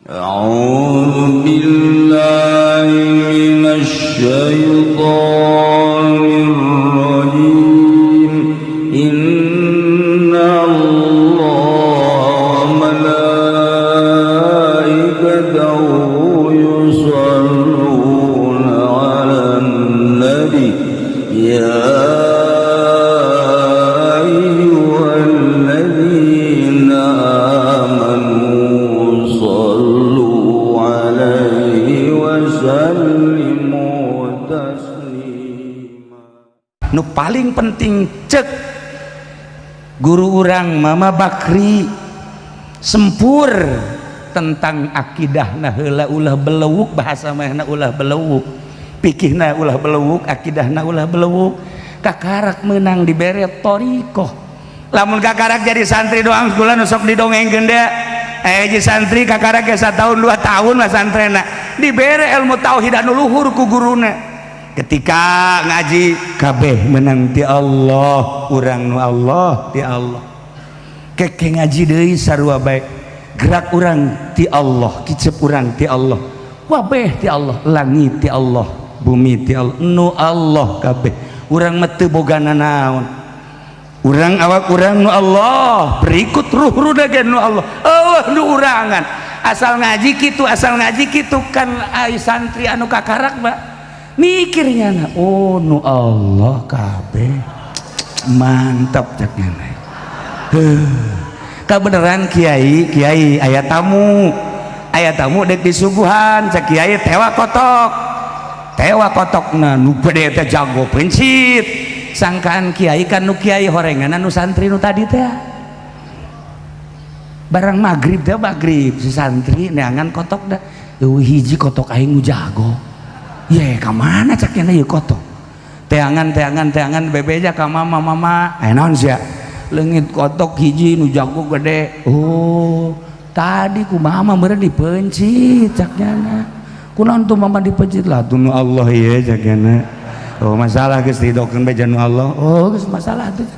أعوذ بالله من الشيطان الرجيم. إن الله وملائكته يصلون على النبي يا أيها الذين آمنوا صلوا عليه وسلموا تسليما. Nu paling penting, cek guru urang Mama Bakri, sempur tentang akidah. Nah, heula ulah belewuk, bahasa mana, ulah belewuk pikihna, ulah belewuk akidahna, ulah belewuk. Kakarak menang dibere thoriqoh. Lamun kakarak jadi santri doang kula nu sok didongengkeun deh, jadi santri kakarak ge tahun 2 tahun lah santrena, dibere ilmu tauhid anu luhur ku guruna. Ketika ngaji kabeh menang ti Allah, urang nu Allah ti Allah. Keke ngaji deui sarua bae, gerak urang ti Allah, kicep urang ti Allah, wabeh ti Allah, langit ti Allah, bumi ti Allah, nu Allah kabeh. Urang mah teu boga nanaon, urang awak urang nu Allah, berikut ruh ruh ge nu Allah. Allah nu urangan. Asal ngaji kitu, asal ngaji kitu kan. Ai santri anu kakarak mah mikirnya na, oh, nu Allah kabeh, mantap caknya. Heuh, kebenaran kiai. Kiai aya tamu, aya tamu dek disuguhan. Cek kiai, tewa kotok, tewa kotok. Nah, nu gede teh jago pencit. Sangkaan kiai kan nu kiai horengan, nu santri nu tadi teh. Barang maghrib teh, maghrib si santri neangan kotok dah. Eueuh hiji kotok aing nu jago ye, ka mana caknya ieu kotok? Teangan, teangan, teangan, bebeja ka mama. Mama, eh, naon sia? Leungit kotok hiji nu jago gede. Oh, tadi ku mama meureun dipencit caknya. Kunaon tuh mama dipencit? Lah, tuh nu Allah ye caknya. Oh, masalah geus didokeun bae nu Allah. Oh, geus masalah tuh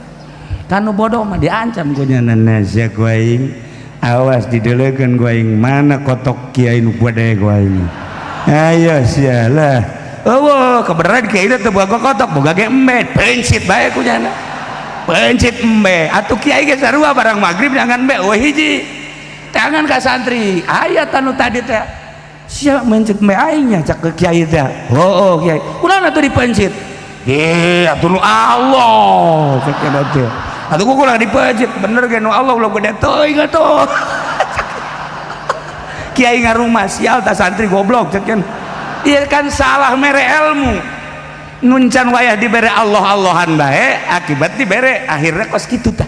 kan. Nu bodoh mah diancam ku nya, sia ku aing, awas dideleukeun ku aing mana kotok kiai nu gede ku aing. Ayo sia lah. Oh, kebenaran kiai teh boga kotok, boga ge embe, pencit bae ku nyana, pencit embe atuh. Kiai ge sarua, barang maghrib jangan embe, oh, hiji tangan ka santri aya tanu tadi teh. Sia mencit embe aingnya, cak ke kiai teh. Oh, kiai, kunaon atuh dipencit? Eh, atuh nu Allah cek teh. Atuh ku kurang dipencit, bener ge nu Allah, ulah gede teuing atuh. Kiai ngarumah, sial ta santri goblok cek kan. Iya kan, salah mere ilmu. Nuncan wayah dibere Allah Allahan bae, akibat dibere akhirnya kos kitu tah.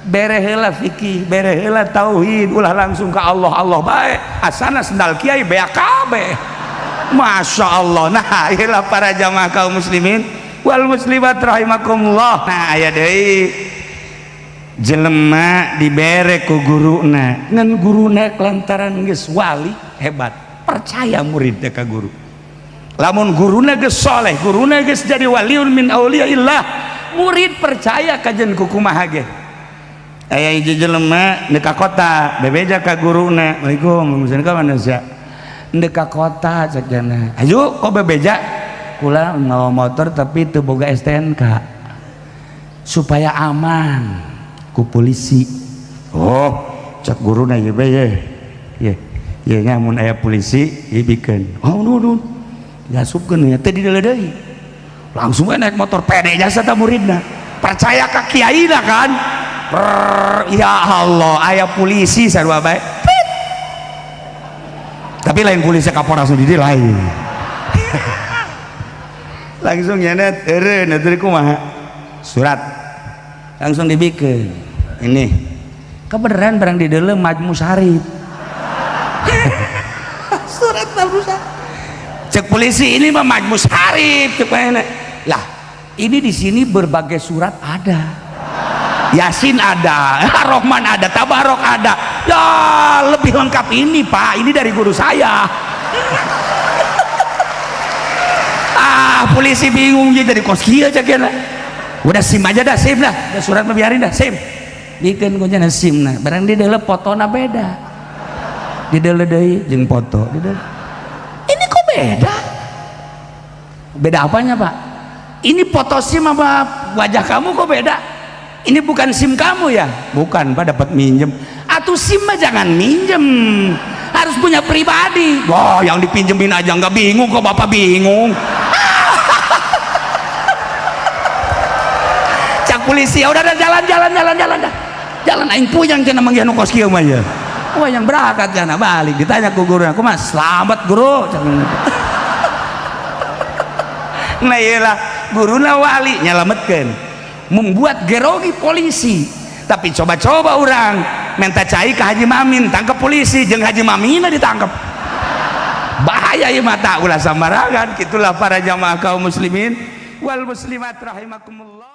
Bere heula fikih, bere heula tauhid, ulah langsung ke Allah Allah bae. Asana sendal kiai beak kabeh. Masya Allah. Nah, iyalah para jamaah kaum muslimin wal muslimat rahimakumullah. Nah, aya deui jelema dibere ku guruna, ngan guruna lantaran geus wali hebat, percaya murid ka guru. Lamun guruna geus soleh, guruna geus jadi waliun min auliyaillah, murid percaya kajen kukumaha ge. Aya hiji jelema ndek ka kota, bebeja ka guruna, "Assalamualaikum, ka mana sia?" "Ndek ka kota," cek jana. "Ayo kok bebeja?" "Kula ngawa motor tapi teu boga STNK supaya aman ku polisi." "Oh," cek guruna, "ieu be ye ye ye nya, mun aya polisi ieu bikeun." "Oh, nuhun." Diasupkeun nya teh dideuleu deui. Langsung we naik motor, pede jasa ta muridna, percaya ka kiaina kan. Prrr, ya Allah, aya polisi sarua bae. Pit. Tapi lain polisi Kapolres langsung di lain langsung nyenet eureun atuh kumaha surat langsung dibikin. Ini kebenaran barang di dalam Majmu Syarif, surat Majmu Syarif. Cek polisi, "Ini mah Majmu Syarif." Cek mana lah, ini di sini berbagai surat ada, Yasin ada, Rohman ada, Tabarok ada, ya lebih lengkap ini, Pak, ini dari guru saya. Ah, polisi bingung jadi kos kieu cek. Udah SIM aja dah, SIM dah. Udah, surat mah biarin dah, SIM bikin kuncinya SIM. Nah, barang di dalam fotona beda. Dideuleu deui jeung foto, dideuleu. Ini kok beda? Beda apanya, Pak? Ini foto SIM apa wajah kamu kok beda? Ini bukan SIM kamu ya? Bukan, Pak, dapat minjem. Atau SIM mah jangan minjem, harus punya pribadi. Wah, yang dipinjemin aja nggak bingung kok bapak bingung. Cak polisi, ya udah jalan jalan jalan jalan jalan aing puyang cenah manggih nu kos kieu mah ya. Wah, yang berangkat cenah balik ditanya ku guru, aku mas selamat guru. Nah iyalah guruna wali nyelametkeun, membuat gerogi polisi. Tapi coba-coba orang minta cai ke Haji Mamin, tangkap polisi, jeung Haji Mamina ditangkap. Bahaya ya mata ulah sambarangan. Gitulah para jamaah kaum muslimin wal muslimat rahimakumullah.